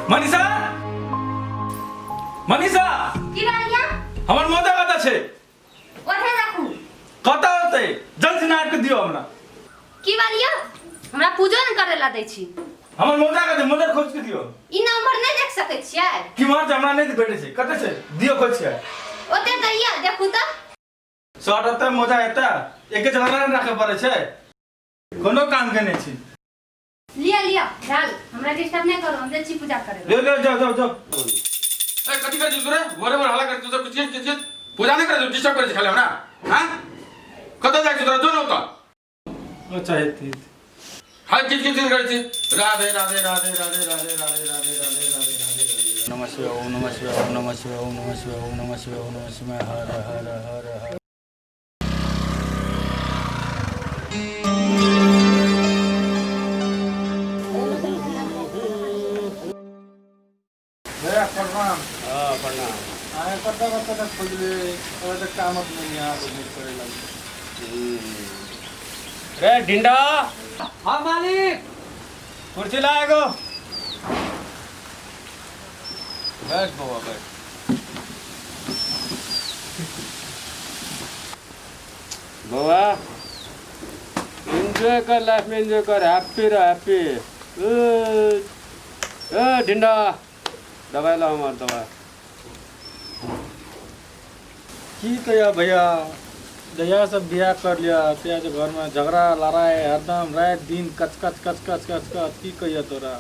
मनीषा, मनीषा। की भेल या? हमर मोजा कतऽ छै? ओठे राखू। कतऽ होतै? जल्दी से आबि के दियौ हमरा। की भेल या? हमरा पूजो ने करे ला दै छी। हमर मोजा कतऽ? मोजा खोज के दियौ। ई नंबर नहि देख सकै छियै? केम्हर छै? हमरा नहि भेटै छै। कतऽ छै? दियौ खोज के। ओते दैया, देखू तऽ। शर्ट एतऽ, मोजा एतऽ, एके जगह नहि राखऽ पड़ै छै। कोनो काम के नहि छी। लिअ लिअ भेल, हमरा डिस्टर्ब नहि करू, हम जाइ छी पूजा करे। ले ले, जाओ जाओ जाओ। ए, कथी करै छी तोरे? भोरे भोरे हल्ला करै छी तू सब, किछ किछ पूजा नहि करै छी, डिस्टर्ब करै छी खाली हमरा। हाँ, कतऽ जाइ छी तोरा? जो न ओतऽ। अच्छा, हेतै हेतै। खाली किच किच करै छी। राधे राधे राधे राधे राधे राधे राधे राधे राधे राधे। नमः शिवाय, ओम नमः शिवाय, ओम नमः शिवाय, ओम नमः शिवाय, ओम नमः शिवाय, ओम नमः शिवाय, हर हर हर हर। भैया प्रणाम। हाँ, प्रणाम। अहाँ कतऽ कतऽ तक खोजलियै, ओतऽ तक कामक नहि यहाँ करे लगलै। रे ढिंडा। हाँ मालिक। कुर्सी ला एगो। बैठ बौआ, बैठ। बौआ, एंजॉय कर, लाइफ में एंजॉय कर, हैप्पी रह, हैप्पी। ए ढिंडा, दवाई ला हमार दवाई। की कहिया भैया, जहिया सब बियाह कर लिया तहिया से घरमे झगड़ा लड़ाई हरदम, राति दिन कच कच कच कच कच कच। की कहिया तोरा,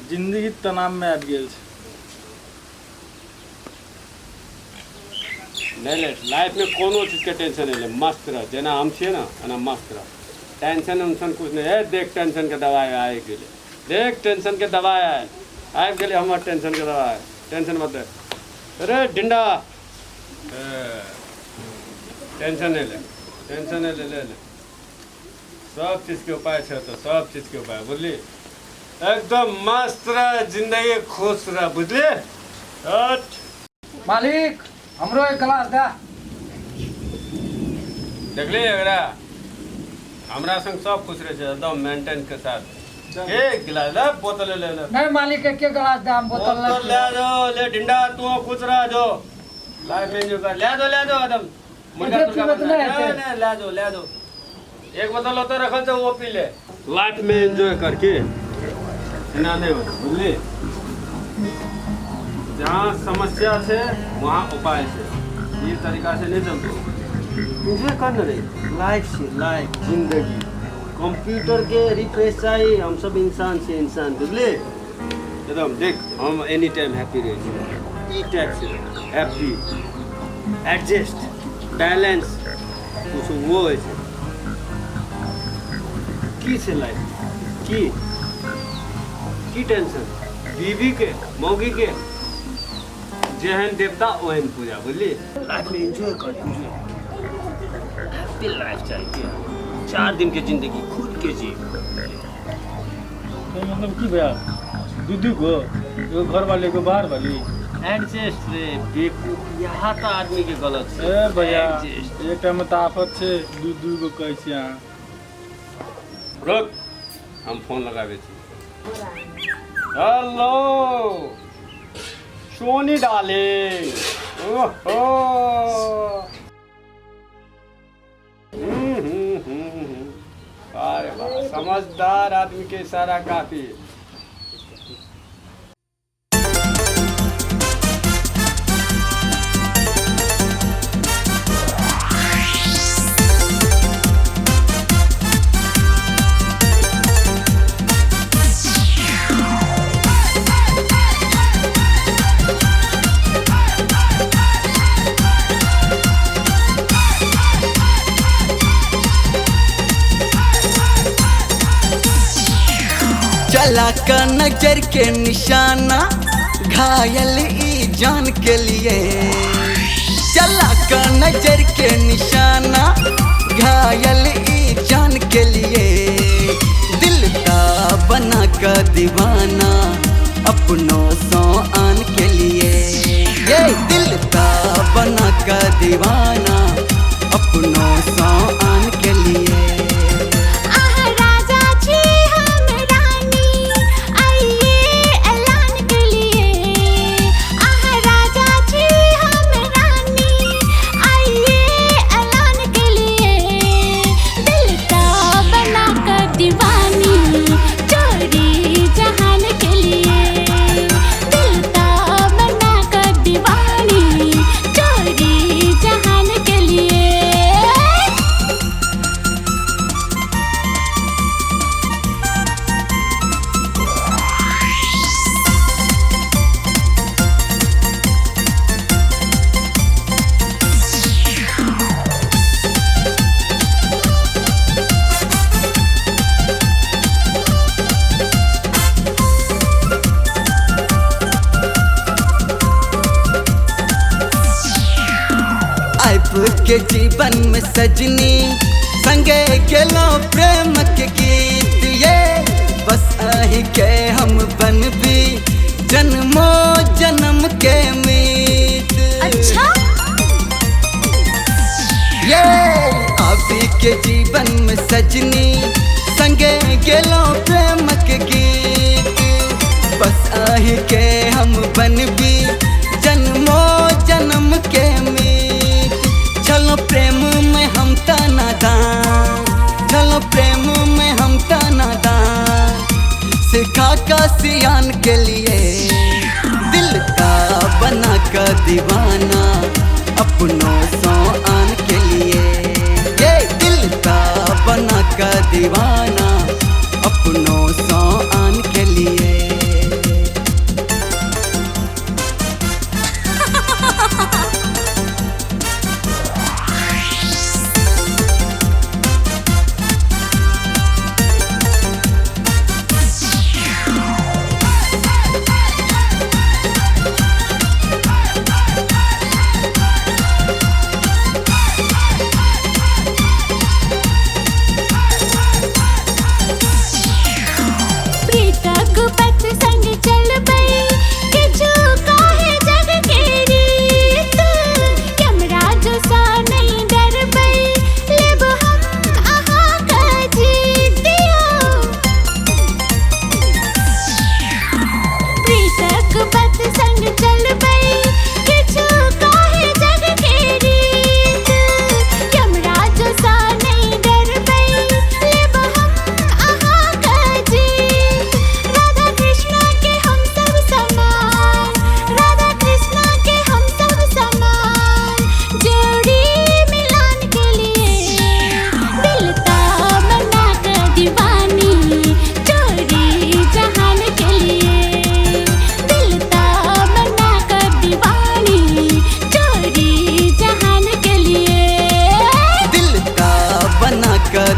जिन्दगी तनावमे आबि गेल छै। नहीं ले, लाइफ में कोनो चीज के टेंशन नहीं ले, मस्त रह। जेना हम छियै ना एना मस्त रह, टेंशन उंशन कुछ नहीं है। देख, टेंशन के दवाई आबि गेलै। देख, टेंशन के दवाई आय आबि गेलै हमर टेंशन के दवाई। टेंशन मत ले। अरे ढिंडा, टेंशन नहीं ले, टेंशन नहीं ले, ले ले। सब चीज के उपाय छै तो, सब चीज के उपाय, बुझली? एकदम मस्त रह, जिंदगी खुश रह, बुझली? हट। मालिक, हमरो एक गिलास दे। देखली एकरा, हमरा संग सब खुश रहै छै एकदम मेंटेन के साथ। एक गिलास ले, बोतल ले ले। नहीं मालिक, एक एक गिलास दे, हम बोतल बोतल नहीं। ले जाओ, ले ढिंडा, तू खुश रह, जो लाइफ में जो कर, ले दो, ले दो एकदम मुर्गा इधर तुर्गा पीबत बना। नहीं हेतै। नहीं, नहीं, ले दो, ले दो। एक बोतल होते रखल छै, वो पी ले। लाइफ में एंजॉय करके एना नहीं होता, बुझली? जहाँ समस्या छै वहाँ उपाय छै। ये तरीका से नहीं चलतो। एंजॉय कर न रे, लाइफ से लाइफ, जिंदगी। कंप्यूटर के रिफ्रेश चाहिए, हम सब इंसान से इंसान, बुझली? एकदम देख, हम एनी टाइम हैप्पी रहै छी। ई टाइप से हैप्पी, एडजस्ट, बैलेंस, कुछ वो होइ छै। की छै लाइफ? की की टेंशन? बीबी के, मौगी के जेहन देवता ओहन पूजा, बुझली? लाइफ में एंजॉय कर, एंजॉय, हैप्पी लाइफ चाहिए। 4 दिन के जिंदगी खुद के जी। तो मतलब की भैया, दू दू गो, एगो घर वाली, एगो बाहर वाली? एडजस्ट रे बेवकूफ, यहाँ तो आदमी के गलत छै। ए भैया। एडजस्ट। एकटा मे तऽ आफत छै, दू दू गो कहै छी अहाँ। रुक, हम फोन लगाबै छी। हेलो सोनी डार्लिंग, ओहो, हम्म। अरे वाह, समझदार आदमी के इशारा काफी। चला का नजर के निशाना, घायल ई जान के लिए। चला का नजर के निशाना, घायल ई जान के लिए। दिल का बना का दीवाना अपनों सो आन के लिए। ये दिल का बना का दीवाना अपनों सो आन के लिए। राजा जी हम रानी आइए ऐलान के लिए। राजा जी हम रानी आइए ऐलान के लिए। दिल का बना कर दीवानी चोरी जहान के लिए। दिल का बना कर दीवानी चोरी जहान के लिए। के जीवन में सजनी संगे गेलो प्रेम के गीत। ये बस आही के हम बनबी जन्मो जन्म के मीत। अच्छा ये अभी के जीवन में सजनी संगे गेलो प्रेम के गीत। बस आही के हम बनबी जन्मो जन्म के मीत। चलो प्रेम में हम तनादान, चलो प्रेम में हम तनादान सिखा का सियान के लिए। दिल का बना का दीवाना अपनों सो आन के लिए। ये दिल का बना का दीवाना अपनों सो आन के लिए।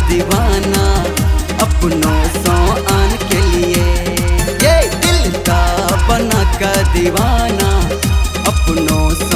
दीवाना अपनों सो आन के लिए। ये दिल का बना का दीवाना अपनों।